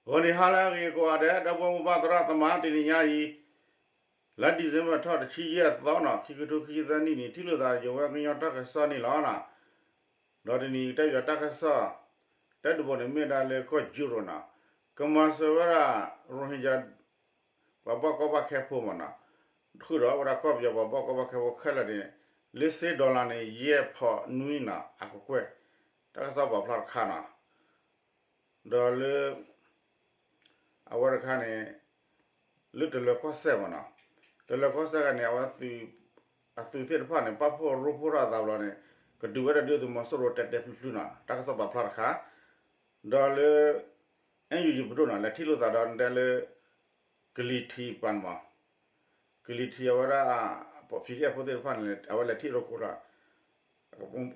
ဂီၤနံၤဟါလၢအဂ့ၤကိးဂၤဒဲး ဒီပုၢ်ဝဲၢ်မိၢ်ပၢ်သရၣ်သမါ တနံၤညါအံၤ လါ December ထီၣ်တဆံယဲၢ်သီနီၤ ခံကထိခံဆံသၢနံၣ်န့ၣ် ထံၣ်လိာ်သးယဝဲကညီတၢ်ကစီၣ်န့ၣ်လီၤ. ဒီးတနံၤအံၤ ကတဲယွၤတၢ်ကစီၣ် တၢ်ဒုးဘိန့ၣ် မ့ၢ်ဒၣ်လၢကီၢ်ယူရိၤနီၤ ကမၤစၢၤဝဲဒၣ် Rohingya ပှၤဘၣ်ကီဘၣ်ခဲဖိမ့ၢ်နီၤ ဃုာ်ဒီးဝဲဒၣ်ကီၢ်ပယီၤပှၤဘၣ်ကီဘၣ်ခဲဖိခဲလၢာ်န့ၣ် လၢစ့ dollar န့ၣ် ယဲၢ်ဖီနွံနီၤ အကကွဲၢ် တၢ်ကစီၣ်ပာ်ဖျါတခါနီၤ ဒီးလၢ အဝဲတခါန့ၣ် လၢတလၢၤကီၢ်စဲၣ်မ့ၢ်နီၤ တလၢၤကီၢ်စဲၣ်တခါန့ၣ် အဝဲ အသုးသ့ၣ်တဖၣ်န့ၣ် ပာ်ဖှိၣ်ရိဖှိၣ်ထီၣ်အသးဘျီန့ၣ် ကဒုးဝဲဒၣ်ဒုးသုးမီၤစိရိၤတဲာ်တဲာ်ဖျုးဖျုးနီၤ တၢ်ကစီၣ်ပာ်ဖျါတခါ ဒီးလၢ NUG ပဒိၣ်နီၤ လဲၤထံၣ်လိာ်သးဒီးတဲလၢ ကလံၤထံးပၤန့ၣ်မ့ၢ် ကလံၤထံးအဝဲဒၣ် PDF ဖိသ့ၣ်တဖၣ်န့ၣ် အဝဲလဲၤထံၣ်ရိကိးဒီး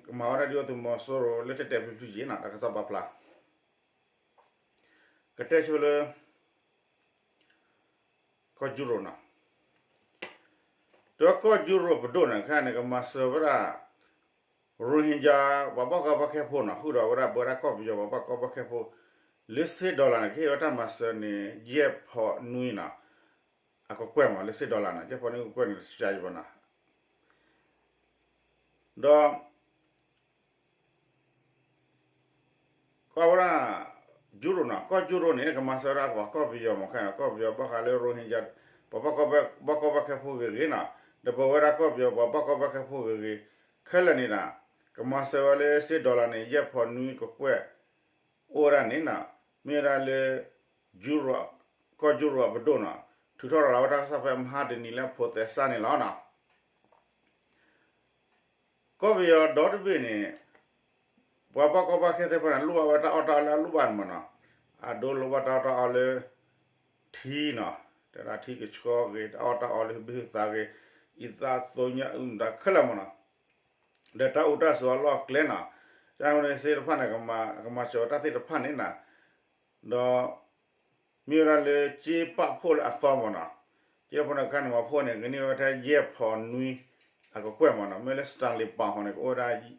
ကမၤဝဲဒၣ်ဒုးသုးမီၤစိရိၤလၢတဲာ်တဲာ်ဖျုးဖျုးယံၤနီၤ တၢ်ကစီၣ်ပာ်ဖျါ ကတဲဆိလၢ ကီၢ်ယူရိၤနီၤ ဒီးကီၢ်ယူရိၤပဒိၣ်န့ၣ် ခဲန့ၣ် ကမၤစၢၤဝဲဒၣ် Rohingya ပှၤဘၣ်ကီဘၣ်ခဲဖိနီၤ ဃုာ်ဒီးဝဲဒၣ်ပဝဲဒၣ်ကီၢ်ပယီၤပှၤဘၣ်ကီဘၣ်ခဲဖိ လၢစ့ dollar န့ၣ် ကဟ့ၣ်ဝဲတၢ်မၤစၢၤန့ၣ် ယဲၢ်ဖီနွံနီၤ အကကွဲၢ်မ့ၢ် လၢစ့ dollar နီၤ ယဲၢ်ဖီနွံအကကွဲၢ်န့ၣ် တစှၤယံၤဘၣ်နီၤ ဒီး ကီၢ်ဝဲဒၣ် ယူရိၤနီၤ ကီၢ်ယူရိၤန့ၣ် ကမၤစၢၤဝဲဒၣ်ပှၤကီၢ်ပယီၤမ့ၢ်ခဲန့ၣ် ကီၢ်ပယီၤဘၣ်ဃးလၢ Rohingya ပှၤဘၣ်ကီဘၣ်ခဲဖိဂ့ၤဂ့ၤနီၤ ဒီးပဝဲဒၣ်ကီၢ်ပယီၤပှၤဘၣ်ကီဘၣ်ခဲဖိဂ့ၤဂ့ၤ ခဲလၢာ်န့ၣ်နီၤ ကမၤစၢၤဝဲလၢစ့ dollar န့ၣ် ယဲၢ်ဖီနွံကကွဲၢ် အိၣ်ဝဲဒၣ်န့ၣ်နီၤ မ့ၢ်ဝဲဒၣ်လၢ ယူရိၤ ကီၢ်ယူရိၤအပဒိၣ်နီၤ ထုးထီၣ်ရၤလီၤဝဲတၢ်ကစီၣ်ဖဲမဟါတနံၤလၢ ဖိးသဲစး န့ၣ်လီၤနီၤ ကီၢ်ပယီၤဒီတဘ့ၣ်န့ၣ် ပှၤဘၣ်ကီဘၣ်ခဲသ့ၣ်တဖၣ်န့ၣ် လိၣ်ဘၣ်ဝဲတၢ်အီၣ်တၢ်အီလၢအလိၣ်ဘၣ်န့ၣ်မ့ၢ်နီၤ အဒိလိၣ်ဘၣ်တၢ်အီၣ်တၢ်အီလၢ ထံနီၤ တဲဒၣ်ထံကဆှီဂ့ၤ တၢ်အီၣ်တၢ်အီလၢဘုသးဂ့ၤ အံသၣ်သိညၣ်အုၣ်မတၤခဲလၢာ်မ့ၢ်နီၤ ဒီးတၢ်အိၣ်တၢ်ဆိးအလီၢ်အကျဲနီၤ ကန့ၣ်သ့ၣ်တဖၣ်န့ၣ် ကမၤစၢၤဝဲတၢ်သ့ၣ်တဖၣ်န့ၣ်နီၤ ဒီး မ့ၢ်ဝဲဒၣ်လၢစ့ပာ်ဖှိၣ်လၢအသီမ့ၢ်နီၤ စ့ပာ်ဖှိၣ်န့ၣ်ကန့ၢ်ဝဲဒၣ်ယဲၢ်ဖီနွံ အကကွဲၢ်မ့ၢ်နီၤ မ့ၢ်လၢ Sterling ပီၣ်ဟီန့ၣ် ကအိၣ်ဝဲဒၣ်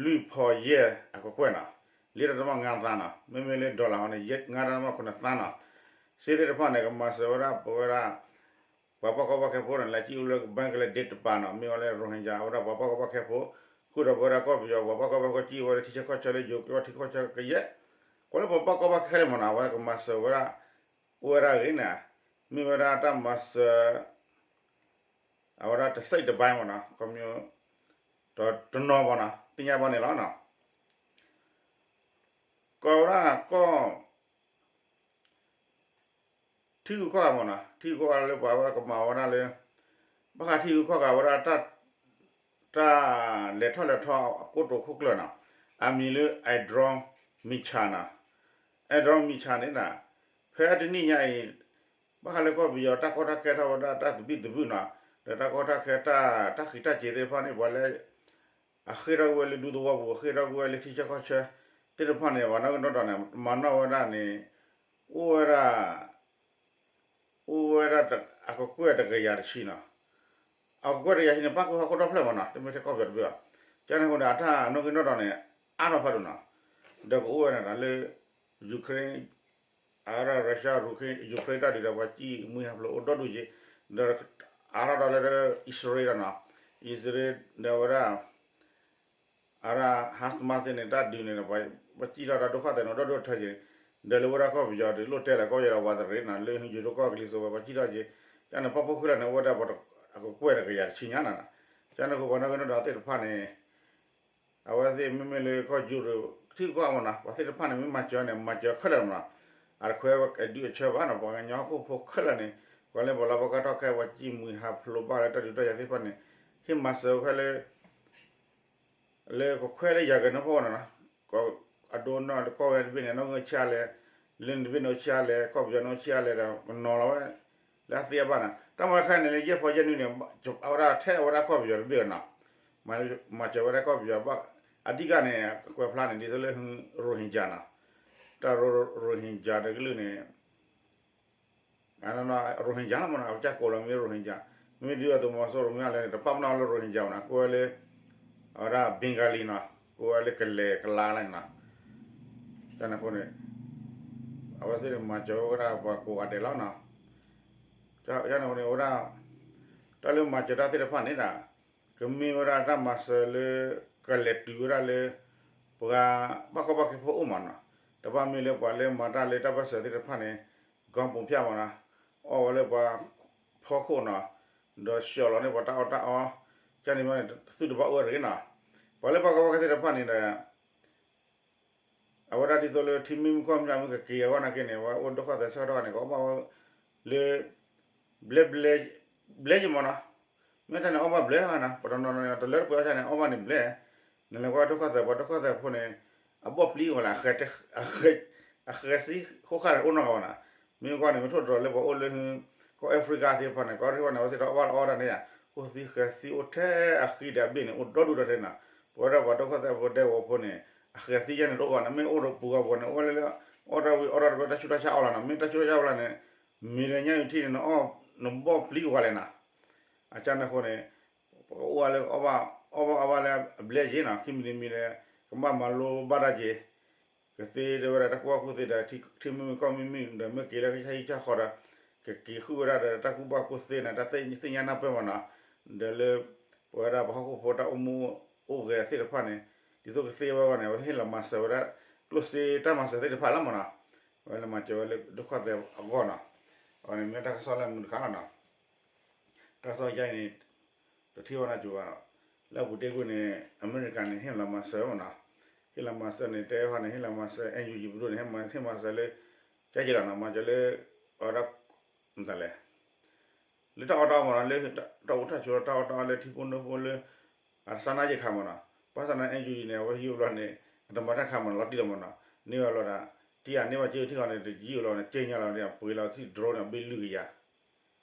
လွံၢ်ဖီယဲၢ်အကကွဲၢ်နီၤ လံတၢ်တမီၢ်ငါးသန်းနီၤ မ့မ့ၢ်လၢ dollar ဟီန့ၣ် ငါးတၢ်တမီၢ်ခုနစ်သန်းနီၤ စ့သ့ၣ်တဖၣ်န့ၣ် ကမၤစၢၤဝဲဒၣ်ပဝဲဒၣ် ပှၤဘၣ်ကီဘၣ်ခဲဖိန့ၣ် လဲၤစံၣ်အိၣ်လၢ Bangladesh တပၤနီၤ မ့ၢ်ဝဲလၢ Rohingya အဝဲဒၣ်ပှၤဘၣ်ကီဘၣ်ခဲဖိ ဃုာ်ဒီးပဝဲဒၣ်ကီၢ်ပယီၤပှၤဘၣ်ကီဘၣ်ခဲဖိ စံၣ်ဝဲလၢထံဆၢကီၢ်ဆၢလၢယိၤကီၢ်ထံကီၢ်ဆၢကယဲၢ် ကွၢ်လၢပှၤဘၣ်ကီဘၣ်ခဲလၢာ်မ့ၢ်နီၤ အဝဲကမၤစၢၤဝဲဒၣ် အိၣ်ဝဲဒၣ်ဂ့ၤန့ၣ် မ့ၢ်ဝဲဒၣ်တၢ်မၤစၢၤ အဝဲဒၣ်တစိတ်တပိုင်းမ့ၢ်နီၤ ခီ ဒီးတနီၤမ့ၢ်နီၤ သ့ၣ်ညါဘၣ်န့ၣ်လီၤနီၤ ကီၢ်ဝဲဒၣ်ကီၢ် ထံဂုၤကီၢ်ဂၤမ့ၢ်နီၤ ထံဂုၤကီၢ်ဂၤလၢပှၤဝဲကမၤဝဲဒၣ်လၢ ဘၣ်ဃးထံဂုၤကီၢ်ဂၤဝဲဒၣ် တၢ်လဲၤထီၣ်လဲၤထီအကိတိာ်ခိၣ်ကျၢၢ်နီၤ အမံၤလၢ Adron Mishra နီၤ Adron Mishra န့ၣ်နီၤ ဖဲတနံၣ်ညါအံၤ ဘၣ်ဃးလၢကီၢ်ပယီၤတၢ်ကီတၢ်ခဲထီၣ်ဝဲဒၣ်တၢ်သဘံၣ်သဘုၣ်နီၤ ဒီးတၢ်ကီတၢ်ခဲတၢ် တၢ်ဃံးတၢ်စ့ၤသ့ၣ်တဖၣ်န့ၣ် ပှၤလၢ အဃ့ၢ်ထီၣ်ကွံာ်ဝဲလၢဒူသဝီပူၤ အဃ့ၢ်ထီၣ်ကွံာ်ဝဲလၢထံဆၢကီၢ်ဆၢသ့ၣ်တဖၣ်န့ၣ် ပှၤနီၣ်ဂံၢ်နီၣ်ဒွးန့ၣ် မၤနီၣ်ဝဲဒၣ်န့ၣ် အိၣ်ဝဲဒၣ် အိၣ်ဝဲဒၣ်အကကွဲၢ်တကယၤတဆံနီၤ အကကွဲၢ်တကယၤတဆံန့ၣ် ပၣ်ဃုာ်ဟီၣ်ခိၣ်ဒီဖျၢၣ်မ့ၢ်နီၤ တမ့ၢ်ထဲကီၢ်ပယီၤတဘ့ၣ်ဘၣ် ကန့ၣ်အဃိန့ၣ် အတၢ်နီၣ်ဂံၢ်နီၣ်ဒွးန့ၣ် အါထီၣ်ဖးဒိၣ်နီၤ ဒီးကအိၣ်ဝဲဒၣ်လၢ Ukraine အဝဲဒၣ် Russia Ukraine တၢ်ဒုးဒီးပှၤစံၣ်မှံဟးဖျိးအိၣ်ဒီဒူၣ်က့ၤ ဒီးအါထီၣ်ဒီးလၢ အံၣ်စရ့လးနီၤ အံၣ်စရ့လးဒီးဝဲဒၣ် အဝဲဒၣ် Hamas သ့ၣ်န့ၣ် တၢ်ဒုးန့ၣ်ဒီး ပှၤစံၣ်ထီၣ်တၢ်ဒိၣ်ခီၣ်သဲးန့ၣ် အိၣ်ဒီဒူၣ်ထၢက့ၤ ဒီးလၢဝဲဒၣ်ကီၢ်ပယီၤဒီး လိၣ်တဲလၢကီၢ်ပယီၤဒီးဝးတရံးနီၤ လၢယိၤဒိၣ်ကီၢ်ကလံၤစိးဝဲ ပှၤစံၣ်ထီၣ်က့ၤ ကန့ၣ် ပၣ်ဃုာ်လၢန့ၣ် အိၣ်ဝဲဒၣ်ပှၤအကကွဲၢ်တကယၤတဆံညါနီၤ ကန့ၣ်အဃိ ပှၤနီၣ်ဂံၢ်နီၣ်ဒွးသ့ၣ်တဖၣ်န့ၣ် အဝဲသ့ၣ်မ့မ့ၢ်လၢကီၢ်ယူရိၤ ထံဂုၤကီၢ်ဂၤမ့ၢ်နီၤ ပှၤသ့ၣ်တဖၣ်န့ၣ် မ့ၢ်မၤစၢၤန့ၣ် မၤစၢၤခဲလၢာ်မ့ၢ်နီၤ အတခွဲးဒုးအဆၢဘၣ်နီၤ ပှၤကညီဟီၣ်ခိၣ်ဖိခဲလၢာ်န့ၣ် ပှၤလၢပှၤလီၢ်ဘၣ်ကီထီၣ်ခဲ ပှၤစံၣ်မှံဟးဖျိးဘၣ်လၢတၢ်ဒုးတၢ်ယၤသ့ၣ်တဖၣ်န့ၣ် ဟ့ၣ်မၤစၢၤခဲလၢာ် လၢကခွဲးလၢယၤက့ၤနီၢ်ဖီခိၣ်န့ၣ်နီၤ အဒိနီၢ်တကီၢ်ဝဲတဘ့ၣ်န့ၣ် နီၣ်ဂံၢ်ဆံးလဲၣ် လၢန့ၣ်တဘ့ၣ်န့ၣ်အိၣ်ဆံးလဲၣ် ကီၢ်ပယီၤန့ၣ်အိၣ်ဆံးလဲၣ်ဒီး ပနီၤလီၤဝဲ လၢအသ့အဘၣ်န့ၣ် တၢ်မၤခဲအံၤန့ၣ်လၢယဲၢ်ဖီယဲၢ်နွံန့ၣ် အဝဲဒၣ်ထဲအဝဲဒၣ်ကီၢ်ပယီၤတဘ့ၣ်နီၤ မၤစၢၤဝဲဒၣ်ကီၢ်ပယီၤဘၣ် အဓိကန့ၣ် ကွဲးဖျါန့ၣ် ဒ်သိးလၢ Rohingya နီၤ တၢ် Rohingya တကလုာ်န့ၣ် Rohingya လီၤမ့ၢ်နီၤ အကစၢ်ကိးလီၤမ့ၢ် Rohingya မ့မ့ၢ်ဒ်သိးသုးမီၤစိရိၤမ့ၢ်လဲၣ်န့ၣ် တပာ်ပနီၣ်လၢ Rohingya ဘၣ်နီၤ ကိးဝဲလၢ အဝဲဒၣ် Bengali နီၤ ကိးဝဲလၢကလဲၤကလါလီၤနီၤ တၢ်န့ၣ်အဃိန့ၣ် အဝဲသ့ၣ်န့ၣ်မၤစၢၤဝဲဒၣ်ပှၤကိးဂၤဒဲးလီၤနီၤ. န့ၣ်ဝဲဒၣ် တၢ်လၢမၤစၢၤတၢ်သ့ၣ်တဖၣ်န့ၣ်ဒီး ကမ့ၢ်ဝဲဒၣ်တၢ်မၤစၢၤလၢ ကလဲၤတုၤဝဲဒၣ်လၢ ပှၤဘၣ်ကီဘၣ်ခဲဖိအိၣ်မးနီၤ. တဘၣ်မ့ၢ်လၢပှၤလၢမၤတၢ်လၢတၢ်ပၢၢ်ဆၢသ့ၣ်တဖၣ်န့ၣ် ကီၢ်ပူၤဖၠၣ်မးနီၤ, အီၣ်ဝဲလၢပှၤဖီခိၣ်နီၤ, ဒီးဆှီလီၤန့ၢ်ပှၤတၢ်အီၣ်တၢ်အီ, ကန့ၣ်မ့ၢ်န့ၣ် သုတဘၣ်အိၣ်ဝဲတဂ့ၤနီၤ. ပှၤလၢဘၣ်ကီဘၣ်ခဲသ့ၣ်တဖၣ်န့ၣ်ဒီး အဝဲဒၣ်ဒ်သိးလၢထံမ့ၢ်မုၢ်ကီၢ်မုၢ်ကမုၢ်ကက့ၤအဂီၢ်နာ်က့န့ၣ် အဝဲအိၣ်ဒိၣ်ခီၣ်သဲးဆၢကတီၢ်န့ၣ် ကအီၣ်ဘၣ်ဝဲလၢ ဘျဲဘျဲ ဘျဲယမးနီၤ. မ့ၢ်တၢ်န့ၣ်အီၣ်ဘၣ်ဘျဲတခါနီၤ, ပှၤတနီၤနီၤန့ၣ် တလၢတပှဲၤအီၣ်ဆၣ်န့ၣ် အီၣ်ဘၣ်န့ၣ်ဘျဲ, နလဲၤကွၢ်ဒိၣ်ခီၣ်သဲး ပှၤဒိၣ်ခီၣ်သဲးဖိန့ၣ် အဘီၣ်ပျံၤဝဲလၢ အဃဲၤသံဃိခါန့ၣ်အိၣ်နီတဂၤဘၣ်နီၤ. မ့ၢ်ကွၢ်န့ၣ် မ့ၢ်ထိၣ်တြီၤလၢပှၤအိၣ်လၢ ကီၢ် Africa သ့ၣ်တဖၣ်န့ၣ် ကီၢ်ရ့ၣ်ဝဲန့ၣ် အဝဲသ့ၣ်တအီၣ်ဘၣ်လၢအီၣ်တၢ်န့ၣ်ယါ, အိၣ်သံဃဲၤသံအိၣ်ထဲအဃံဒီးအဘ့ၣ်န့ၣ် အိၣ်ဒီဒူၣ်ဒီထၢနီၤ. ပဝဲဒၣ်ပှၤဒိၣ်ခီၣ်သဲးဖိဒဲကဝီၤဖိန့ၣ် အဃဲၤသံယဲန့ၣ်တအိၣ်ဘၣ်နီၤ, မ့ၢ်အိၣ်ဒီးပူၤဂၤပူၤန့ၣ် အိၣ်ဝဲလၢ အီၣ်တၢ်ဝံၤအီၣ်တၢ်တဘျီ တၢ်ဆူးတၢ်ဆါအီၣ်လီၤနီၤ, မ့ၢ်တၢ်ဆူးတၢ်ဆါအီၣ်လီၤန့ၣ် မ့ၢ်လၢညါအံၤထံၣ်န့ၣ် နအီၣ် နဘီၣ်ပျံၤကဝါလဲၣ်နီၤ. အကန့ၣ်အဃိန့ၣ် ပကအိၣ်ဝဲလၢ အီၣ်ဘၣ်အီဘၣ်လၢအဘျဲၣ်ယ့ၤနီၤ, ခံမံၤတမံၤဒီး ကဘၣ်မၤလိဘၣ်တၢ်က့ၤ, ကသ့တဝဲဒၣ်တၢ်ကူၣ်ဘၣ်ကူၣ်သ့ဒီး ထံမ့ၢ်မုၢ်ကီၢ်မ့ၢ်မုၢ်ဒီး မ့ၢ်က့ၤလၢကဆၣ်ဟံၣ်ဆၣ်ဃီဒီး ကက့ၤဃုာ်ဝဲဒၣ်ဒီးတၢ်ကူၣ်ဘၣ်ကူၣ်သ့န့ၣ် တၢ်သ့ၣ်ညါနၢ်ပၢၢ်မးနီၤ, ဒီးလၢ ပဝဲဒၣ်ပှၤဟီၣ်ခိၣ်ဖိတၢ်အိၣ်မူအိၣ်ဂဲၤသ့ၣ်တဖၣ်န့ၣ် ဒ်သိးကသ့ဝဲအဂီၢ်န့ၣ် အဝဲဟ့ၣ်လီၤမၤစၢၤဝဲဒၣ် ကျိၣ်စ့တၢ်မၤစၢၤသ့ၣ်တဖၣ်လီၤမးနီၤ. အဝဲလၢမၤစၢၤဝဲလၢဒိၣ်ခီၣ်သဲးအဂီၢ်နီၤ, အဝဲန့ၣ်မ့ၢ်တၢ်ကစီၣ်လၢအမုာ်တခါလီၤနီၤ. တၢ်ကစီၣ်ယါအံၤန့ၣ် တထံၣ်ဝဲနၢ်ကၠိဘၣ်နီၤ, လၢအပူၤတ့ၢ်ကွံာ်န့ၣ် အမဲရကၤန့ၣ် ဟ့ၣ်လီၤမၤစၢၤမးနီၤ, ဟ့ၣ်လီၤမၤစၢၤန့ၣ် တဲဟီန့ၣ် ဟ့ၣ်လီၤမၤစၢၤ NUG ပဒိၣ်န့ၣ် ဟ့ၣ်မၤစၢၤလၢ ကက့ၤလီၤနီၤ, မၤစၢၤလၢ အဝဲဒၣ် မတၤလဲၣ် လၢတၢ်အီၣ်တၢ်အီမးနီၤ, လၢတၢ်အိၣ်ထီၣ်ဆိးတၢ်အီၣ်တၢ်အီလၢထံဖိနိဖိလၢ အတဆါနါယ့ၣ်ခါမးနီၤ, ဘၣ်ဆၣ်သနာ် NUG န့ၣ် အဝဲဟံးဘျီန့ၣ် အတမၤတၢ်ခါမးနီၤ လီၤတံၢ်လီၤမးနီၤ, န့ၢ်ဘၣ်လီၤဒီး တံၢ်အန့ၢ်ဘၣ်က့ထံၣ်ဃီန့ၣ် တယံာ်လီၤန့ၣ် က့ညါလီၤန့ၣ် အပှ့ၤလီၤထံၣ် drone န့ၣ် အဘ့ၣ်လွံၢ်ကယၤ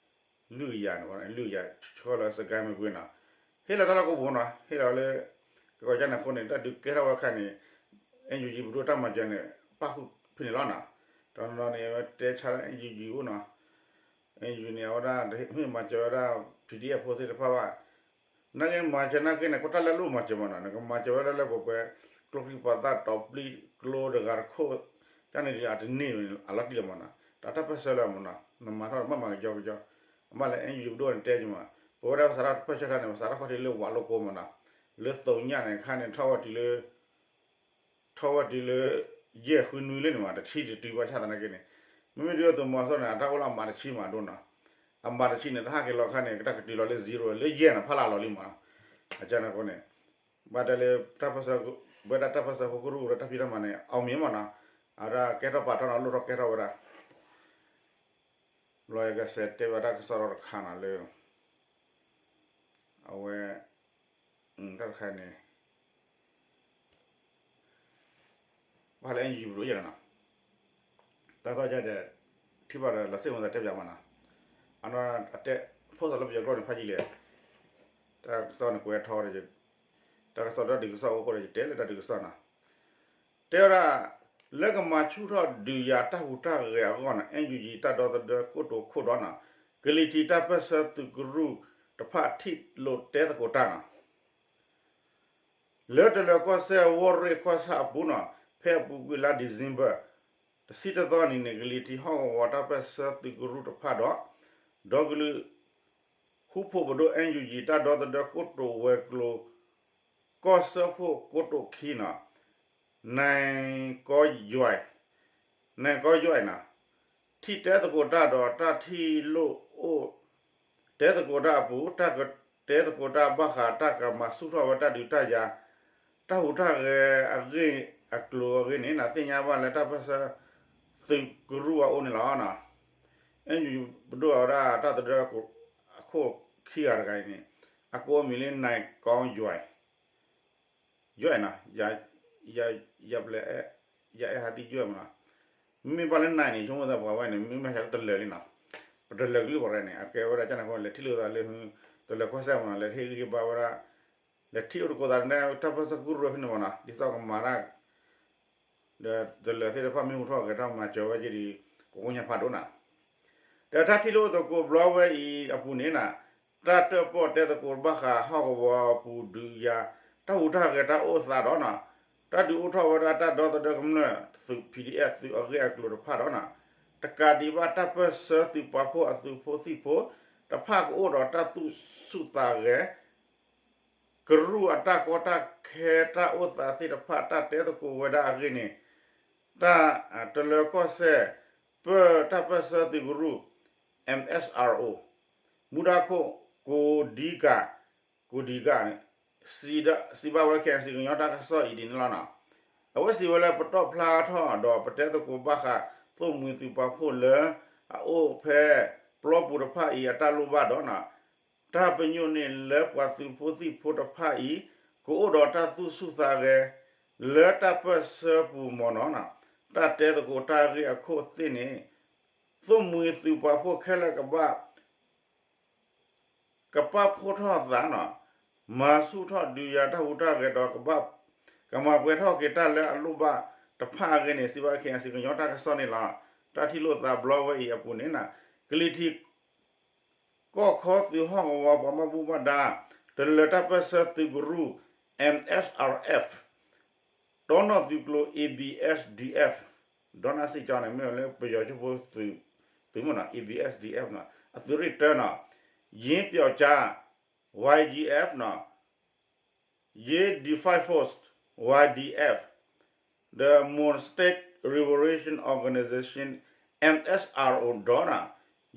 လွံၢ်ကယၤန့ၣ် လွံၢ်ကယၤ ဆှၢလီၤစကဲမ့ၢ်ကွ့နီၤ, ဟ့ၣ်လီၤတၢ်လီၢ်ကိးပူၤနီၤ, ဟ့ၣ်လီၤလၢ ကကီကန့ၣ်အဃိန့ၣ် တၢ်ဒုးကဲထီၣ်ဝဲအခါန့ၣ် NUG ပဒိၣ်တၢ်မၤစၢၤန့ၣ် ပၣ်ဃုာ်ဖဲန့ၣ်လီၤနီၤ, တနီၤနီၤန့ၣ် အဝဲတဲဆါလၢ NUG အိၣ်နီၤ, NUG န့ၣ် အဝဲဒၣ် မ့ၢ်မၤစၢၤဝဲဒၣ် PDF ဖိသ့ၣ်တဖၣ်ဘၣ် နာ်က့မၤစၢၤနာ်က့န့ၣ် ကီၢ်တၢ်လၢအလိၣ်မၤစၢၤမးနီၤ, နကမၤစၢၤဝဲဒၣ်လၢပှဲၤပှဲၤ ကျိချံမျိာ်သၣ်တီၤပျံၤကျိတဂၤတခိၣ် တၢ်န့ၣ်ဒ်အတန့ၢ်ဝဲန့ၣ် အလီၤတံၢ်လီၤမးနီၤ, တၢ်တၢ်ပၢၢ်ဆၢလၢမးနီၤ, နမၤထီၣ်ဘၣ်မၤကယီကယီ, အဘၣ်လၢ NUG ပဒိၣ်န့ၣ်တဲက့ၤမး, ပဝဲဒၣ်ပစးထီၣ်ပၢၢ်ဆၢထီၣ်န့ၣ် ပစးထီၣ်ခီၣ်ထံးလၢဝးလိကိမးနီၤ, လၢသိညၣ်န့ၣ် ခါန့ၣ်ထီၣ်ဝဲတုၤလၢ ထီၣ်ဝဲတုၤလၢ ယဲၢ်ဃုနွံလၢန့ၣ်မး တဆံတတုၤဘၣ်ဆၣ်သနာ်က့န့ၣ်, မ့မ့ၢ်ဒုးသုးမီၤစိရိၤန့ၣ် အတၢ်အိၣ်လၢအမးတဆံမးဒိၣ်နီၤ, အမးတဆံန့ၣ် တဟးက့ၤလီၤခါန့ၣ် ကတၢ်ကတုၤလီၤလၢ zero လၢယဲၢ်န့ၣ် ဖးလၢအလီၤလံမးနီၤ, အကန့ၣ်အဃိန့ၣ် ဘၣ်တဲလၢ တၢ်ပၢၢ်ဆၢ ပဝဲဒၣ်တၢ်ပၢၢ်ဆၢဖိကရူၢ်အိၣ်ဒီးတၢ်ဖံးတၢ်မၤန့ၣ် အောင်မြင်မးနီၤ, အဝဲဒၣ်ကဲထီၣ်ပာ်ထီၣ်နီၤ လိၣ်ထီၣ်ကဲထီၣ်ဝဲဒၣ် ဘျီယကစးတဲဘၣ်တၢ်ကစီၣ်ဒီးတခါနီၤလၢ အဝဲ တၢ်တခါန့ၣ် ဘၣ်လၢ NUG ပဒိၣ်ယဲၢ်နီၤ, တၢ်ကစီၣ်ယဲၢ်ဒီး ထံၣ်ဘၣ်ဒီးလီၤစ့ၣ်မၤသးတဲပၠးမးနီၤ, အနီၢ်အတဲ ဖိသၣ်လၢပယီၤကျိာ်န့ၣ် ဖးယံာ်လဲၣ်, တၢ်ကစီၣ်န့ၣ်ကွဲးထီၣ်ဒီး တၢ်ကစီၣ်ဒီးဒုးကစီၣ်အိၣ်ဃိဒီး ယတဲလၢတၢ်ဒုးကစီၣ်နီၤ တဲဝဲဒၣ် လၢကမၤဆူၣ်ထီၣ်ဒုးယၤတၢ်ဟူးတၢ်ဂဲၤအဂီၢ်န့ၣ် NUG တၢ်ဒီသဒၢကိတိာ်ခိၣ်ဒီးနီၤ ကလံၤထံးတၢ်ပၢၢ်ဆၢသုးကရူၢ်တဖၣ်ထံၣ်လိာ်တဲသကိးတၢ်နီၤ လၢတလၢၤကီၢ်စဲၣ်ဝီၢ်ရ့ၣ်ကီၢ်ဆၣ်အပူၤနီၤ ဖဲအပူၤကွံာ်လါ December တဆံတသီနံၤန့ၣ် ကလံၤထံးဟီၣ်ကဝီၤတၢ်ပၢၢ်ဆၢသုးကရူၢ်တဖၣ်ဒီး ဒီကလုာ် ဃူဖိးပဒိၣ် NUG တၢ်ဒီသဒၢကိတိာ်ဝဲၤကျိၤ ကီၢ်စၢဖှိၣ်ကိတိာ်ခံနီၤ နဲၣ်ကီယွဲၢ် နဲၣ်ကီယွဲၢ်နီၤ ထံၣ်တဲသကိးတၢ်ဒီးတၢ်ထံၣ်လိာ်အိၣ်တဲသကိးတၢ်အပူၤ တၢ်ကတဲသကိးတၢ်ဘၣ်ဃးတၢ်ကမၤဆူၣ်ထီၣ်ဝဲတၢ်ဒုးတၢ်ယၤ တၢ်ဟူးတၢ်ဂဲၤအဂ့ၢ်အကျိၤအဂ့ၢ်န့ၣ် သ့ၣ်ညါဘၣ်လၢတၢ်ပၢၢ်ဆၢသုးကရူၢ်အအိၣ်န့ၣ်လီၤ. NUG ပဒိၣ်အဝဲဒၣ်တၢ်သဒၢအခိၣ်ခံဂၤတဂၤအံၤန့ၣ် အကိးအမံၤလၢ နဲၣ်ကီယွဲၢ် ယွဲၢ်နီၤ ယပလဲ ယအဲၣ်ဟးသံယွဲၢ်မးနီၤ မ့ၢ်ဘၣ်လၢနဲၣ်န့ၣ် ဆိကမိၣ်သးပှၤဝဲန့ၣ် မ့ၢ်မ့ၢ်ဟဲလၢတလၢၤလံနီၤ ပတလၢၤကလုၢ်ပှၤရဲၣ်န့ၣ် အကဲဝဲဒၣ်ကန့ၣ်အဃိ လဲၤထံၣ်လိာ်သးလၢ တလၢၤကီၢ်စဲၣ်မးနီၤ လဲၤဟ့ၣ်ဂံၢ်ဟ့ၣ်ဘါဝဲဒၣ် လဲၤထံၣ်လိာ်သကိးသးလၢတၢ်ပၢၢ်ဆၢကရူၢ်ဖဲန့ၣ်မးနီၤ ဒ်သိးကမၤတၢ် ဒီးတလၢၤသ့ၣ်တဖၣ်မ့ၢ်ဟူးထီၣ်ဂဲၤထီၣ်မၤစၢၤဝဲက့ၤဒီး ပကိညါဖးဒိၣ်နီၤ ဒီးတၢ်ထံၣ်လိာ်သကိးဘျီဝဲအံၤအပူၤန့ၣ်နီၤ တၢ်တၢၣ်ပီၣ်တဲသကိးဘၣ်ဃးဟီၣ်ကဝီၤပူၤဒုးယၤ တၢ်ဟူးတၢ်ဂဲၤတၢ်အိၣ်သးဒီးနီၤ တၢ်ဒုးအိၣ်ထီၣ်ဝဲဒၣ်တၢ်ဒီသဒၢကမျၢၢ်သုး P D F သုးအဂ့ၢ်အကျိၤတဖၣ်ဒီး တကးဒံးဘၣ်တၢ်ပၢၢ်ဆၢသုးပာ်ဖှိၣ်အသုးဖိသံၣ်ဖိတဖၣ်ကအိၣ်ဒီးတၢ်သူၣ်ဆူၣ်သးဂဲၤ ကရူၢ်အတၢ်ကီတၢ်ခဲတၢ်အိၣ်သးသ့ၣ်တဖၣ် တၢ်တဲသကိးဝဲဒၣ်အဂ့ၢ်န့ၣ် တၢ်တလၢၤကီၢ်စဲၣ် ပၢၢ်တၢ်ပၢၢ်ဆၢသုးကရူၢ် M S R O မူဒါခိၣ် ကိးဒံကၤ ကိးဒံကၤန့ၣ် စံးဘၣ်ဝဲ K N C ကညီတၢ်ကစီၣ်အံၤဒ်န့ၣ်လီၤ. အဝဲစံးဝဲလၢပတီၢ်ဖျါထီၣ်ဒီးပတဲသကိးဘၣ်ဃး သိၣ်မှံသုးပာ်ဖှိၣ်လၢအအိၣ်ဖဲပျီပူၤတဖၣ်အံၤအတၢ်လိၣ်ဘၣ်ဒီး တၢ်ပညိၣ်န့ၣ်လၢပှၤသုးဖိသံၣ်ဖိတဖၣ်အံၤ ကအိၣ်ဒီးတၢ်သူၣ်ဆူၣ်သးဂဲၤ လၢတၢ်ပၢၢ်ဆၢပူၤမ့ၢ်နီၤ, တၢ်တဲသကိးတၢ်ဂ့ၢ်အခိၣ်သ့ၣ်န့ၣ် သိၣ်မှံသုးပာ်ဖှိၣ်ခဲလၢာ်ကဘၣ် ကပာ်ဖှိၣ်ထီၣ်သးနီၤ, မၤဆူၣ်ထီၣ်ဒုးယၤတၢ်ဟူးတၢ်ဂဲၤဒီးကဘၣ် ကမၤပှဲၤထီၣ်က့ၤတၢ်လၢအလိၣ်ဘၣ်တဖၣ်အဂ့ၢ်န့ၣ် စံးဘၣ် K N C ကညီတၢ်ကစီၣ်န့ၣ်လီၤ. တၢ်ထံၣ်လိာ်သးဘျီဝဲအံၤအပူၤန့ၣ် ကလံၤထံး ကီၢ်ခီသုးဟီၣ်ကဝီၤပှၤဘၣ်မူဘၣ်ဒါ တလၢၤတၢ်ပၢၢ်ဆၢသုးကရူၢ် M S R F တီနီၣ်သုးကျိၤ A B S D F ဒီးနစံးကီန့ၣ် မ့ၢ်လၢပယီၤကၠိဖိသုး သုးမ့ၢ်နီၤ A B S D F နီၤ အသုးရ့ၣ်တၢနီၤ ယ့ပျီးကၠါ Y G F နီၤ ယ့ Defense Force Y D F ဒီး Mon State Revolution Organization M S R O ဒီးနီၤ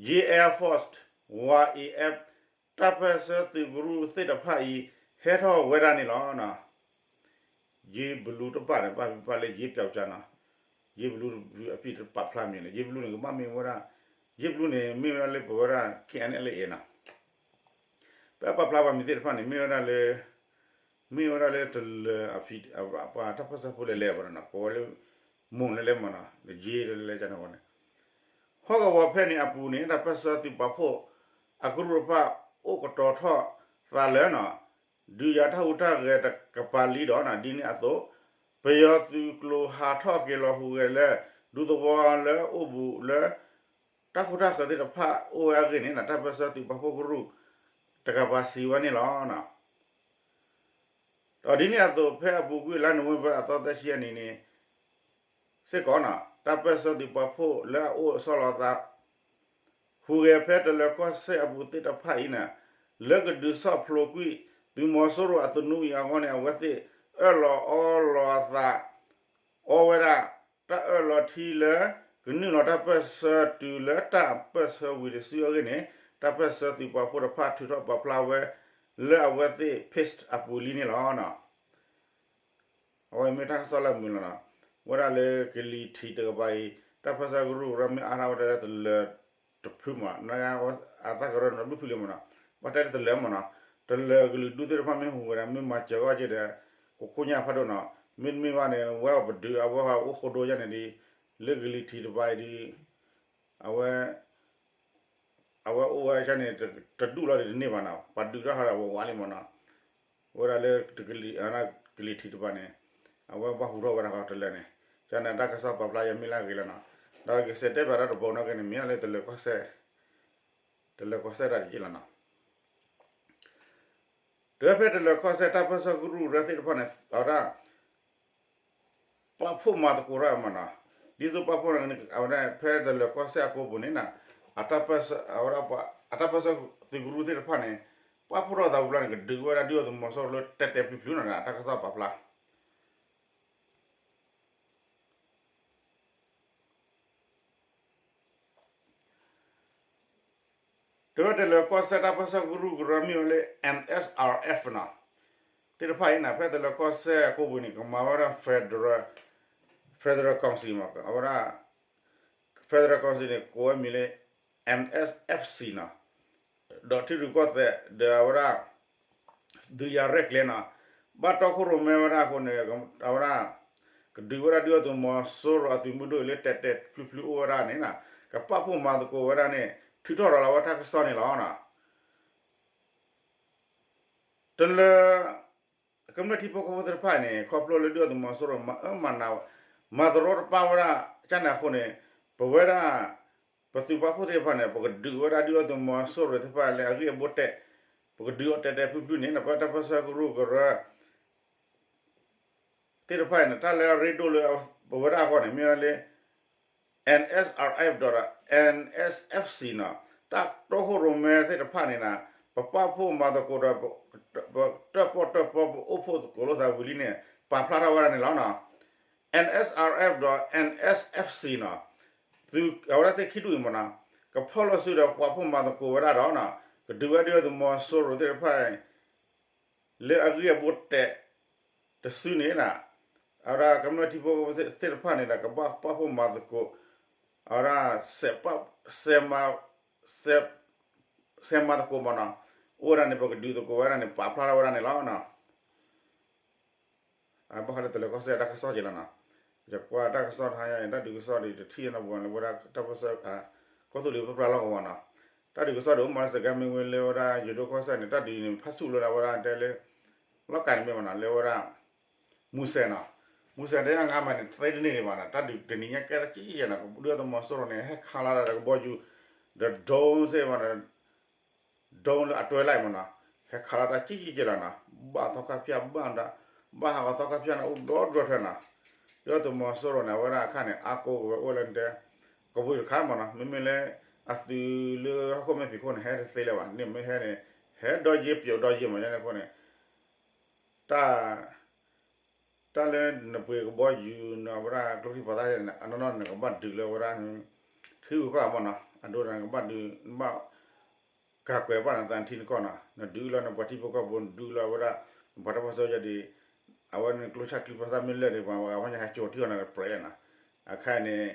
ယ့ Air Force Y A F တၢ်ပၢၢ်ဆၢသုးကရူၢ်သ့ၣ်တဖၣ်အံၤ ဟဲထီၣ်ဝဲဒၣ်န့ၣ်လီၤ. ယ့ဘလူတဖၣ်န့ၣ် ဘၣ်ဖံးဘၣ်လၢယ့ပျီးကၠါနီၤ, ယ့ဘလူအဖံးတပာ်ဖျါမံၤန့ၣ် ယ့ဘလူန့ၣ် ကဘၣ်မ့ၢ်ဝဲဒၣ် ယ့ဘလူန့ၣ် မ့ၢ်ဝဲဒၣ်လၢပဝဲဒၣ် K N L A နီၤ, ပပာ်ဖျါဘၣ်မံၤသ့ၣ်တဖၣ်န့ၣ် မ့ၢ်ဝဲဒၣ်လၢ မ့ၢ်ဝဲဒၣ်လၢတလၢၤအဖံး ပှၤတၢ်ပၢၢ်ဆၢဖိလဲၤလဲၤဘၣ်နီၤ ကိးဝဲလၢ မိၢ်လဲၤလဲၤမ့ၢ်နီၤ ယ့လဲၤလဲၤကန့ၣ်ဝဲန့ၣ် ဟီၣ်ကဝီၤဖဲန့ၣ်အပူၤန့ၣ် တၢ်ပၢၢ်ဆၢသုးပာ်ဖှိၣ် အကရူၢ်တဖၣ် အိၣ်ကတီၤထီၣ်သးလၢနီၤ ဒုးယၤတၢ်ဟူးတၢ်ဂဲၤတကပၤလံဒီးနီၤ ဒ်န့ၣ်အသိး ပယီၤသုးကျိၤဟးထီၣ်က့ၤလီၤဟူးဂဲၤလၢ ဒူသဝီလၢအိၣ်ဘူးလၢ တၢ်ခိတၢ်ဃၢၤသ့ၣ်တဖၣ်အိၣ်ဝဲအဂ့ၢ်န့ၣ် တၢ်ပၢၢ်ဆၢသုးပာ်ဖှိၣ်ကရူၢ် တကပၤစံးဝဲန့ၣ်လီၤ. ဒီးဒ်န့ၣ်အသိး ဖဲအပူၤကွံာ်လါနိၣ်ဝ့ဘၢၣ်အသီသၢဆံအနံၤန့ၣ် စ့ၢ်ကီးနီၤ တၢ်ပၢၢ်ဆၢသုးပာ်ဖှိၣ်လၢအအိၣ်အဆီလီၤအသး ဟူးဂဲၤဖဲတလၢၤကီၢ်စဲၣ်အပူၤသ့ၣ်တဖၣ်အံၤန့ၣ် လၢကဒုးဆီၣ်ဖျိးကွံာ် သုးမီၤစိရိၤအသနူအံၤအဂီၢ်န့ၣ် အဝဲသ့ၣ်အၢၣ်လီၤအီလီၤအသး အီဝဲဒၣ် တၢ်အၢၣ်လီၤထံလၢ ကနုာ်လီၤတၢ်ပၢၢ်ဆၢတုၤလၢတၢ်ပၢၢ်ဆၢဝံၤတစုအဂ့ၢ်န့ၣ် တၢ်ပၢၢ်ဆၢသုးပာ်ဖှိၣ်တဖၣ်ထုးထီၣ်ပာ်ဖျါဝဲ လၢအဝဲသ့ၣ် page အပူၤလံန့ၣ်လီၤ. အဝဲမ့ၢ်တၢ်ကစီၣ်လၢအမုာ်လီၤနီၤ, ဝဲဒၣ်လၢကလံၤထံးတကပၤအံၤ တၢ်ပၢၢ်ဆၢကရူၢ်ကရၢမ့ၢ်အါထီၣ်ဝဲဒၣ်လၢတလၢၤတဖုမး, အသၣ်ကရၢနီတဘျုးဖုလံမးနီၤ, ဘၣ်တဲလၢတလၢၤမးနီၤ, တလၢၤကလုာ်ဒူၣ်သ့ၣ်တဖၣ်မ့ၢ်ဟူးဝဲဒၣ် မ့ၢ်မၤစၢၤဂီၢ်က့ၤဒီး ကခိၣ်ညၣ်ဖးဒိၣ်နီၤ, မ့တမ့ၢ်ဘၣ်န့ၣ် ဝဲအီၤပဒုးအဝဲဟးအိၣ်ဃိဒိယါန့ၣ်ဒီး လၢကလံၤထံးတကပၤအံၤဒီး အဝဲ အဝဲအိၣ်ဝဲဒၣ်န့ၣ် တဒူၣ်လီၤဒီးတန့ၢ်ဘၣ်နီၤ, ပှၤဒုးထီၣ်ဟးဒီးဝးဝးလံမးနီၤ, ဝဲဒၣ်လၢ ကလံၤထံးတကပၤန့ၣ် အဝဲဘၣ်ဟူးထီၣ်ဝဲဒၣ်ဃီတလၢၤန့ၣ်, ကန့ၣ်တၢ်ကစီၣ်ပာ်ဖျါယမ့ၢ်လၢအဂ့ၤလီၤနီၤ, ဒီးကစံးတဲဘၣ်တၢ်တဘိနီၣ်က့န့ၣ် မ့ၢ်လၢတလၢၤကီၢ်စဲၣ်, တလၢၤကီၢ်စဲၣ်တၢ်တက့ၢ်လီၤနီၤ. တဝဲဖဲတလၢၤကီၢ်စဲၣ်တၢ်ပၢၢ်ဆၢကရူၢ်ကရၢသ့ၣ်တဖၣ်န့ၣ် အဝဲဒၣ် ပာ်ဖှိၣ်မၤသကိးတၢ်မးနီၤ, ဒ်သိးပာ်ဖှိၣ်န့ၣ် အဝဲဒၣ်ဖဲတလၢၤကီၢ်စဲၣ်အကိပူၤန့ၣ်နီၤ, အတၢ်ပၢၢ်ဆၢ အဝဲဒၣ် အတၢ်ပၢၢ်ဆၢသုးကရူၢ်သ့ၣ်တဖၣ်န့ၣ် ပာ်ဖှိၣ်ထီၣ်သးဝံၤလီၤန့ၣ် ကဒုးဝဲဒၣ်ဒုၣ်ဒါသုးမီၤစိရိၤလၢတဲာ်တဲာ်ဖျုးဖျုးနီၤ တၢ်ကစီၣ်ပာ်ဖျါ တဝဲတလၢၤကီၢ်စဲၣ်တၢ်ပၢၢ်ဆၢကရူၢ်ကရၢ မ့ၢ်ဝဲလၢ M S R F နီၤ, သ့ၣ်တဖၣ်အံၤန့ၣ် ဖဲတလၢၤကီၢ်စဲၣ်အကိပူၤန့ၣ် ကမၤဝဲဒၣ် Federal, Federal Council မး, အဝဲဒၣ် Federal Council န့ၣ် ကိးဝဲမံၤလၢ M S F C နီၤ, ဒီးထံရူၢ်ကီၢ်သဲး ဒီးအဝဲဒၣ် ဒုးယၤရဲၣ်ကျဲၤနီၤ, ဘၣ်တီခိၣ်ရိၣ်မဲဝဲဒၣ်အဃိန့ၣ် အဝဲဒၣ် ကဒုးဝဲဒၣ်ဒုၣ်ဒါသုးမီၤစိရိၤအသုးမုၢ်ဒိၣ်အံၤလၢတဲာ်တဲာ်ဖျုးဖျုးအိၣ်ဝဲဒၣ်န့ၣ်နီၤ, ကပာ်ဖှိၣ်မၤသကိးဝဲဒၣ်န့ၣ် ထုးထီၣ်ရၤလီၤဝဲတၢ်ကစီၣ်န့ၣ်လီၤနီၤ. တလၢ ကမျၢၢ်ထံဖိကီၢ်ဖိသ့ၣ်တဖၣ်န့ၣ် ခီဖျိလၢဒုၣ်ဒါသုးမီၤစိရိၤမၤအၢမၤနး မၤသရီတပါဝဲဒၣ်ကန့ၣ်အဃိန့ၣ် ပဝဲဒၣ် ပသုးပာ်ဖှိၣ်သ့ၣ်တဖၣ်န့ၣ် ပကဒုးဝဲဒၣ်ဒုၣ်ဒါသုးမီၤစိရိၤသ့ၣ်တဖၣ်လၢအဂ့ၢ်အဘိတဲာ် ပကဒုးအီၤတဲာ်တဲာ်ဖျုးဖျုးန့ၣ် ပတၢ်ပၢၢ်ဆၢကရူၢ်ကရၢ သ့ၣ်တဖၣ်အံၤန့ၣ် တၢ်လၢအရ့ဒိၣ်လၢပဝဲဒၣ်အဂီၢ်န့ၣ် မ့ၢ်ဝဲဒၣ်လၢ N S R F ဒီး N S F C နီၤ, တၢ်တီခိၣ်ရိၣ်မဲသ့ၣ်တဖၣ်န့ၣ်နီၤ, ပပာ်ဖှိၣ်မၤသကိးဒီး ပတၢၣ်ပီၣ်တၢၣ်ပီ ပအိၣ်ဖှိၣ်သကိးလိာ်သးဝံၤလံန့ၣ် ပာ်ဖျါထီၣ်ဝဲဒၣ်န့ၣ်လီၤနီၤ. N S R F ဒီး N S F C နီၤ, သုးအဝဲဒၣ်သ့ၣ်ခံဒူၣ်အံၤမ့ၢ်နီၤ, ကဖီၣ်လိာ်စုဒီးပာ်ဖှိၣ်မၤသကိးဝဲဒၣ်ဒီးနီၤ, ကဒုးဝဲဒၣ်သုးမီၤစိရိၤသ့ၣ်တဖၣ် လၢအဂ့ၢ်အဘိတဲာ်တစုန့ၣ်နီၤ, အဝဲဒၣ်ကမျၢၢ်ထံဖိကီၢ်ဖိသ့ၣ်တဖၣ်န့ၣ်ဒီး ကဘၣ်ပာ်ဖှိၣ်မၤသကိး, အဝဲဒၣ် စဲးမၤသကိးမ့ၢ်နီၤ, အိၣ်ဝဲဒၣ်န့ၣ် ပကဒုးသကိးဝဲဒၣ်န့ၣ် ပာ်ဖျါထီၣ်ဝဲဒၣ်န့ၣ်လီၤနီၤ. ဘၣ်ဃးလၢတလၢၤကီၢ်စဲၣ်တၢ်ကစီၣ်က့ၤလီၤနီၤ, ယကွၢ်တၢ်ကစီၣ်တဟါညါအံၤ တၢ်ဒုးကစီၣ်ဒ်တထံၣ်နီတဘျီန့ၣ် လၢဝဲဒၣ်တၢ်ပၢၢ်ဆၢ ကီၢ်သူလ့ၤပၢပြးလီၢ်ကဝီၤနီၤ, တၢ်ဒုးကစီၣ်ဒ်အိၣ်မးလၢစကဲမ့ၢ်ဝဲလၢဝဲဒၣ်ယိၤဒိၣ်ကီၢ်စဲၣ်န့ၣ် တၢ်ဒုးန့ၣ် ဖးဆူၣ်လၢဒၣ်ဝဲဒၣ်တဲလၢ လီၢ်ကၤန့ၣ်မ့ၢ်မ့ၢ်နီၤ လၢဝဲဒၣ် မူစဲနီၤ, မူစဲတဲအငါမးန့ၣ် သ့တန့ၢ်ဒံးဘၣ်နီၤ, တၢ်ဒုးတနံၤညါကဲထီၣ်ကံကဲနီၤ, ဒုၣ်ဒါသုးမီၤစိရိၤန့ၣ် ဟဲခးလီၤဒၣ်ဒီးကဘီယူၤ ဒီး drone စ့ၢ်မးနီၤ, drone လၢအတွဲလၢ်မ့ၢ်နီၤ, ဟဲခးလီၤတၢ်ကံကဲလီၤနီၤ, ဘၣ်သီခါဖၠၣ်ဘၣ်ဒီး ဘၣ်ဟးဂီၤသီခါဖၠၣ်န့ၣ် အိၣ်ဒီဒူၣ်ထွဲနီၤ, ဒုၣ်ဒါသုးမီၤစိရိၤန့ၣ် အဝဲဒၣ်အခါန့ၣ် အါကိးကဝဲအိၣ်လၢတဲ ကဘီယူၤတခါမ့ၢ်နီၤ, မ့မ့ၢ်လၢ အသုးလၢဟီၣ်ခိၣ်မဲာ်ဖံးခိၣ်န့ၣ် ဟဲတသ့လၢၤဘၣ်, န့ၣ်မ့ၢ်ဟဲန့ၣ် ဟဲဒီယ့ပျိးဒီယ့မး ယန့ၣ်အဃိန့ၣ် တၢ် တၢ်လၢနပှ့ၤကဘီယူၤ နဝဲဒၣ်ကျိချံပှၤသၣ်န့ၣ် အနီၢ်နီၢ်နကဘၣ်ဒုးလၢဝဲဒၣ် ထံဂုၤကီၢ်ဂၤမ့ၢ်နီၤ, အဒိန့ၣ်နကဘၣ်ဒုး နဘၣ် ကၤကွဲၤဘၣ်နသးထံနကီၢ်နီၤ, နဒုးလီၤနပှၤထံဖိကီၢ်ဖိ နဒုးလီၤဝဲဒၣ် နပှၤတၢ်ပၢၢ်ဆၢယဲဒၣ်, အဝဲန့ၣ်ကျိဆၣ်ကျိပှၤသၣ်မ့ၢ်လၢာ်န့ၣ် ပှၤဂၤဖၣ်ညါဟဲကၠိထံအီၤန့ၣ်တပြဲးလၢၤနီၤ, အခါန့ၣ်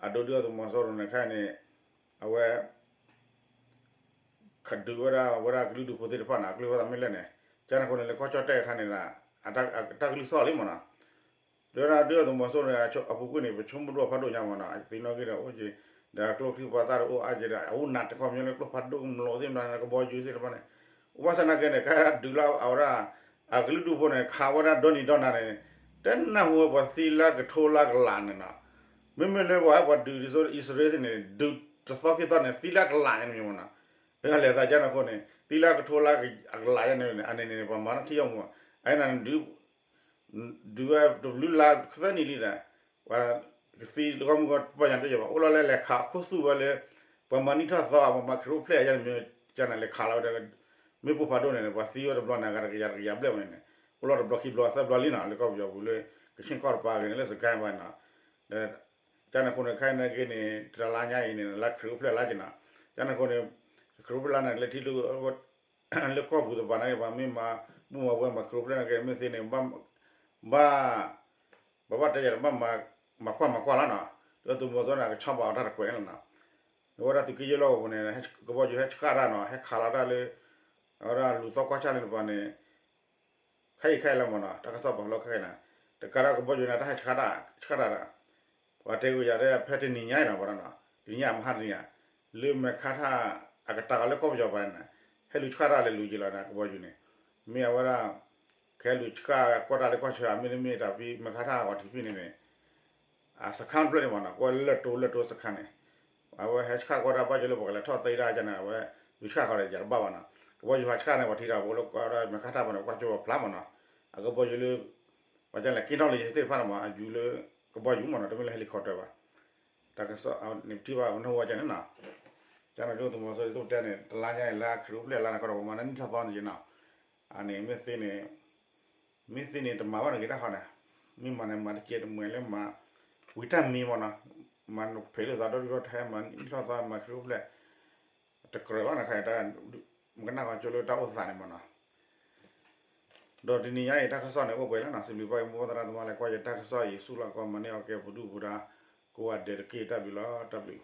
အဒိဒုၣ်ဒါသုးမီၤစိရိၤန့ၣ် အခါန့ၣ် အဝဲ ခဒုးဝဲဒၣ် ဝဲဒၣ်ကလုာ်ဒူၣ်ဖိသ့ၣ်တဖၣ်န့ၣ် အကျိဖးသးမ့ၢ်လၢာ်န့ၣ်, ကန့ၣ်အဃိန့ၣ် လၢကီၢ်ကၠီၣ်တဲၣ်အခါန့ၣ်ဒီး အတၢ်ကလုၢ်သီၣ်လံမ့ၢ်နီၤ, လၢဝဲဒၣ်ဒုၣ်ဒါသုးမီၤစိရိၤန့ၣ် အပူၤကွံာ်န့ၣ် ပဆိကမိၣ်ဒိၣ်ဖးဒိၣ်ညါမ့ၢ်နီၤ, သံနီၣ်ဂံၢ်ဒီးအိၣ်က့ၤ ဒီးကျိချံပှၤသၣ်တအိၣ်အါက့ၤဒီး အအိၣ်နးတခီပညီလၢကျိဖးဒိၣ်ကမျီးသ့ၣ်မနုၤန့ၣ် ကဘီယူၤသ့ၣ်တဖၣ်န့ၣ်, ဘၣ်ဆၣ်သနာ်က့န့ၣ် ခဲဒုးလၢအဝဲဒၣ် အကလုာ်ဒူၣ်ဖိန့ၣ် ခးဝဲဒၣ်ဒီနံၤဒီနၤန့ၣ် တနၢ်ဟူဝဲပှၤသံလၢကထိလၢကလးန့ၣ်နီၤ, မ့မ့ၢ်လၢပှၤဟဲပှၤဒုးဒ်သိးအံၣ်စရ့လးသ့ၣ်န့ၣ် ဒုးတသီခံသီန့ၣ် သံလၢကလးန့ၣ်မ့ၢ်နီၤ, လဲၤသးကန့ၣ်အဃိန့ၣ် သံလၢကထိလၢအကလးန့ၣ် အန့ၣ်န့ၣ် ပှၤမၤထံၣ်အီၤမ့ၢ် အန့ၣ်န့ၣ် ဒုးဝဲတဘျုးလါသၢနံၣ်လံဒီး ပှၤကသံတဂီၢ်မုၢ်ဂီၢ်ပီၢ်ယၤတယဲၢ်ဘၣ် အိၣ်လီၤလၢလဲၤခးခိၣ်သူၣ်ဝဲလၢ ပှၤမၤနံၣ်ထီၣ်သီ ပှၤမၤခရံာ်အိၣ်ဖျဲၣ်အယဲၢ်န့ၣ်မ့ၢ်ကန့ၣ် လဲၤခးလီၤဝဲဒီး မ့ၢ်ပိၢ်ဖးဒိၣ်န့ၣ် ပှၤသံဝဲတဘျီန့ၣ် အဂၤတကယၤတကယၤဘျဲၣ်ဝဲန့ၣ် အိၣ်လီၤတဘျီခံဘျီသၢဘျီလံနီၤ လၢကီၢ်ပယီၤပူၤလၢ ကဆ့ၣ်ကီၢ်တပၤဂ့ၤန့ၣ် လၢစကဲဘၣ်နီၤ ဒီး ကန့ၣ်အဃိန့ၣ် ခဲအံၤနာ်က့န့ၣ် တလါညါအံၤန့ၣ် လၢခရံာ်အိၣ်ဖျဲၣ်လါက့ၤနီၤ ကန့ၣ်အဃိန့ၣ် ခရံာ်အိၣ်ဖျဲၣ်လါန့ၣ် လၢထံ လၢကီၢ်ပူၤတပၤနာ်က့ ပှၤမ့ၢ်မၤဘူၣ်မၤဝဲမၤခရံာ်အိၣ်ဖျဲၣ်နာ်က့ မ့ၢ်သ့န့ၣ် ဘၣ် ဘၣ်တဲယၤ ဘၣ်မၤကွၢ်မၤကွၢ်လီၤနီၤ ဒီးသုးမီၤစိရိၤန့ၣ် ကဆီဘၣ်အီၤတၢ်တကွဲးန့ၣ်လီၤနီၤ အဝဲဒၣ်သုးက့ယဲၢ်လီၢ်ကဝီၤပူၤန့ၣ် ကဘီယူၤဟဲဆှၣ်တၢ်နီၤ ဟဲခးလီၤတၢ်လၢ အဝဲဒၣ်လူၤသီကွၢ်ဆၣ်လၢတပၤန့ၣ် ခဲအံၤခဲအံၤလီၤမ့ၢ်နီၤ တၢ်ကစီၣ်ပာ်ဖျါခဲအံၤန့ၣ် တကးဒၣ်ကဘီယူၤန့ၣ် တၢ်ဟဲဆှၣ်တၢ် ဆှၣ်တၢ်ဒီး ပှၤတဲဝဲယၤဒၣ်ဖဲတနံၤညါအံၤနီၤ ပှၤနီၤ တနံၤညါမဟါတနံၤညါ လၢမဲာ်ခါထၣ် အကတၢၢ်ကီးလၢကီၢ်ပယီၤပၤန့ၣ် ဟဲလူၤဆှၣ်တၢ်လဲၤလူၤက့ၤလီၤန့ၣ် ကဘီယူၤန့ၣ် မ့ၢ်အဝဲဒၣ် ကဟဲလူၤဆှၣ်ကွၢ်တၢ်လၢကီၢ်ဆၢ မ့တမ့ၢ်တၢ်ဖဲမဲာ်ခါထၣ်အီၤထံဖဲန့ၣ်န့ၣ် အစခါတဖျၢၣ်န့ၣ်မ့ၢ်နီၤ ကွဲးလၢတိၤလၢတိၤစခါန့ၣ် အဝဲဟဲဆှၣ်ကွၢ်တၢ်ဘၣ်ယိၣ်လၢပှၤကလဲၤထီၣ်သ့ဒၣ်ကန့ၣ် အဝဲလူၤဆှၣ်ဃီဒီးယၤတဘၣ်ဘၣ်နီၤ ကဘီယူၤဟးဆှၣ်န့ၣ် ပှၤထံၣ်တၢ်ဖိလၢကွၢ်ဒီးမဲာ်ခါထၣ်ပှၤန့ၣ် ကွၢ်ကၠိပှၤဖျါမ့ၢ်နီၤ အကဘီယူၤလၢ ပှၤကလဲၤက့ၤထီၣ်လၢယသ့ၣ်တဖၣ်န့ၣ်မ့ၢ် အယူၤလၢကဘီယူၤမ့ၢ်နီၤ တမ့ၢ်လၢ helicopter ဘၣ် တၢ်ကစီၣ်န့ၣ်ပထံၣ်ဘၣ်ပနၢ်ဟူဝဲကန့ၣ်နီၤ ကန့ၣ်ဒ်သုးမီၤစိရိၤဒ်သိးပတဲန့ၣ် တလါညါအံၤလၢခရံာ်အိၣ်ဖျဲၣ်လါန့ၣ်ကဒီးပမၤန့ၢ်နံၣ်ထီၣ်သီန့ၣ်က့ၤနီၤ အန့ၣ်မ့ၢ်သ့န့ၣ် မ့ၢ်သ့န့ၣ် တမၤဘၣ်န့ၣ်က့ၤတၢ်ဃီန့ၣ် မ့ၢ်မၤန့ၣ် မၤတကဲတမှဲၤလၢမၤ ဝံၤတၢ်မံမ့ၢ်နီၤ မၤနဖဲးလိာ်သးဒီဒူၣ်ဒီထၢ မၤနံၣ်ထီၣ်သီ မၤခရံာ်အိၣ်ဖျဲၣ် တကြၢးဘၣ်န့ၣ်ခါအံၤ မကနၣ်ဃီကၠိလၢတၢ်အိၣ်သးန့ၣ်မ့ၢ်နီၤ ဒီးတနံၤညါအံၤတၢ်ကစီၣ်န့ၣ်အိၣ်ပှဲၤလီၤနီၤ စံးဘျုးဘၣ်ယမိၢ်ပၢ်သရၣ်သမါလၢကွၢ်ယတၢ်ကစီၣ်အံၤ ဆူၣ်လီၤကီးမၤန့ၢ်အီၣ်ကဲပဒုၣ်ပဒါ ကိးဂၤဒဲးတက့ၢ် တၢ်ဘျုးလီၤ တၢ်ဘျုး